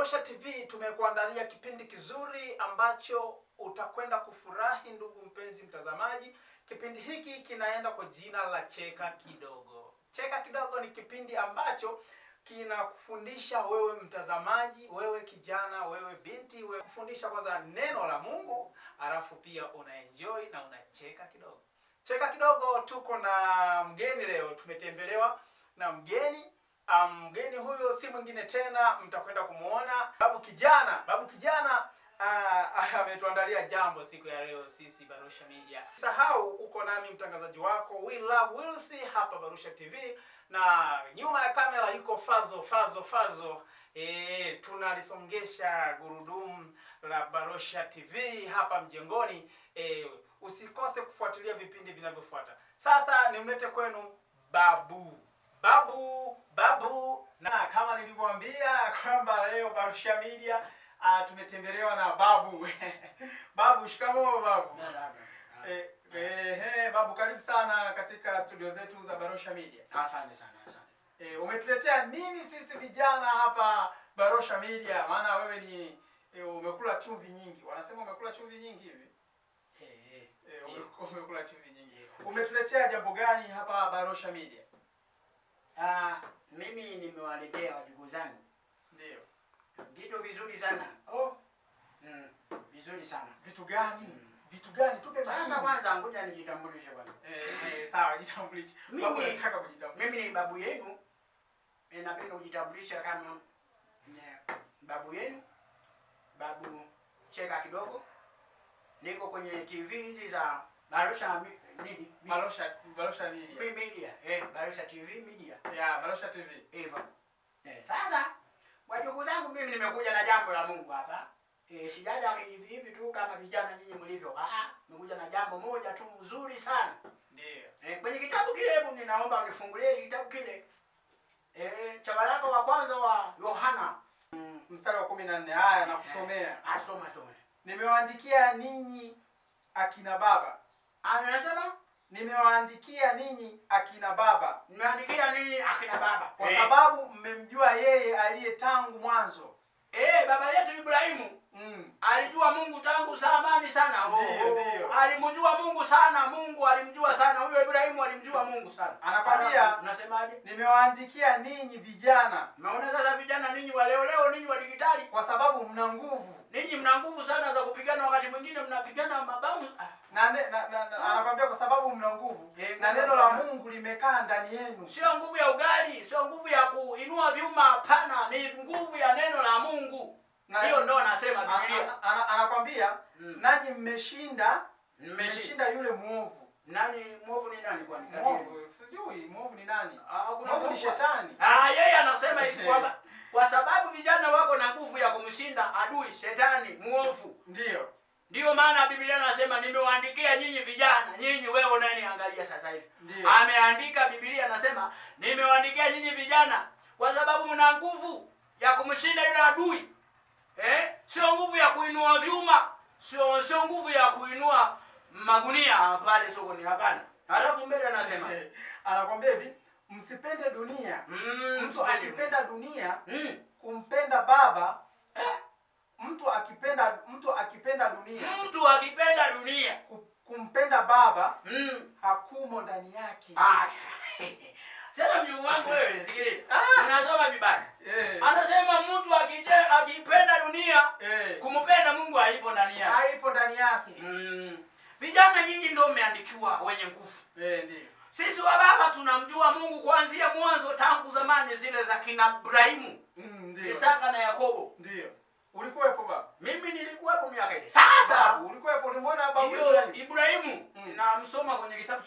Barosha TV tumekuandalia kipindi kizuri ambacho utakwenda kufurahi, ndugu mpenzi mtazamaji. Kipindi hiki kinaenda kwa jina la Cheka Kidogo. Cheka Kidogo ni kipindi ambacho kinakufundisha wewe mtazamaji, wewe kijana, wewe binti, wewe kufundisha kwanza neno la Mungu, alafu pia unaenjoy na unacheka kidogo. Cheka Kidogo, tuko na mgeni leo, tumetembelewa na mgeni. Mgeni huyo si mwingine tena, mtakwenda kumuona babu kijana. Babu kijana ametuandalia jambo siku ya leo sisi Barusha Media. Sahau uko nami mtangazaji wako We Love Wilsi hapa Barusha TV, na nyuma ya kamera yuko Fazo Fazo Fazo. Tunalisongesha gurudumu la Barusha TV hapa mjengoni. Usikose kufuatilia vipindi vinavyofuata. Sasa nimlete kwenu babu babu babu, na kama nilivyoambia kwamba leo Barusha Media tumetembelewa na babu. Babu, shikamoo babu. Babu, karibu sana katika studio zetu za Barusha Media. Asante sana, asante. Umetuletea nini sisi vijana hapa Barusha Media? Maana wewe ni umekula chumvi nyingi. Wanasema umekula chumvi nyingi hivi. Umekula chumvi nyingi. Umetuletea jambo gani hapa Barusha Media? Mimi nimewaletea wajukuu zangu. Ndio. Vitu vizuri sana. Oh. Vizuri sana. Vitu gani? Vitu gani? Tupe sasa. Kwanza ngoja nijitambulishe bwana. Sawa, jitambulishe. Babu nataka kujitambulisha. Mimi ni babu yenu. Napenda kujitambulisha kama babu yenu. Babu Cheka Kidogo. Niko kwenye TV hizi za Barusha nini? Barusha Media. Media. Barusha TV Media. Yeah, Barusha TV. Hivyo. Sasa wajukuu zangu mimi nimekuja na jambo la Mungu hapa. Sijaja hivi hivi tu kama vijana nyinyi mlivyo. Nimekuja na jambo moja tu mzuri sana. Ndio. Kwenye kitabu kile, hebu ninaomba unifungulie kitabu kile. Cha waraka wa kwanza wa Yohana. Mstari wa 14. Haya, nakusomea. Asoma tu. Nimewaandikia ninyi akina baba. Anasema nimewaandikia ninyi akina baba. Nimeandikia ninyi akina baba. Kwa sababu mmemjua yeye aliye tangu mwanzo. Baba yetu Ibrahimu alijua Mungu tangu zamani sana. Ndio. Alimjua Mungu sana, Mungu alimjua sana. Huyo Ibrahimu alimjua Mungu sana. Anakwambia, unasemaje? Nimewaandikia ninyi vijana. Umeona sasa vijana ninyi wa leo leo, ninyi wa digitali, kwa sababu mna nguvu. Ninyi mna nguvu sana za kupigana, wakati mwingine mnapigana mabao. Na anakwambia kwa sababu mna nguvu na neno la Mungu limekaa ndani yenu. Sio nguvu ya ugali, sio nguvu ya kuinua vyuma, hapana, ni nguvu ya neno la Mungu. Hiyo ndo anasema Biblia. Anakwambia nanyi mmeshinda, mmeshinda yule muovu. Nani muovu ni nani kwani? Muovu sijui muovu ni nani? Kuna muovu ni shetani. Yeye anasema hivi kwamba kwa sababu vijana wako na nguvu ya kumshinda adui shetani muovu. Ndio. Ndio maana Biblia inasema nimewaandikia nyinyi vijana, nyinyi wewe unaniangalia sasa hivi. Ameandika Biblia anasema nimewaandikia nyinyi vijana kwa sababu mna nguvu ya kumshinda yule adui. Sio nguvu ya kuinua vyuma, sio nguvu ya kuinua magunia pale sokoni, hapana. Halafu mbele anasema anakuambia hivi, msipende dunia. Mtu akipenda dunia, kumpenda baba, mtu akipenda dunia. Mtu akipenda dunia, kumpenda baba, hakumo ndani yake. Sasa mjukuu wangu wewe sikiliza. Unasoma vibaya. Anasema mtu akipenda dunia, kumpenda Mungu haipo ndani yake. Haipo ndani yake. Vijana nyinyi ndio mmeandikiwa wenye nguvu. Ndio. Sisi wa baba tunamjua Mungu kuanzia mwanzo, tangu zamani zile za kina Ibrahimu, ndio, Isaka na Yakobo. Ndio. Ulikuwepo baba? Mimi nilikuwepo miaka ile. Sasa ulikuwepo, ulimwona babu Ibrahimu? Namsoma kwenye kitabu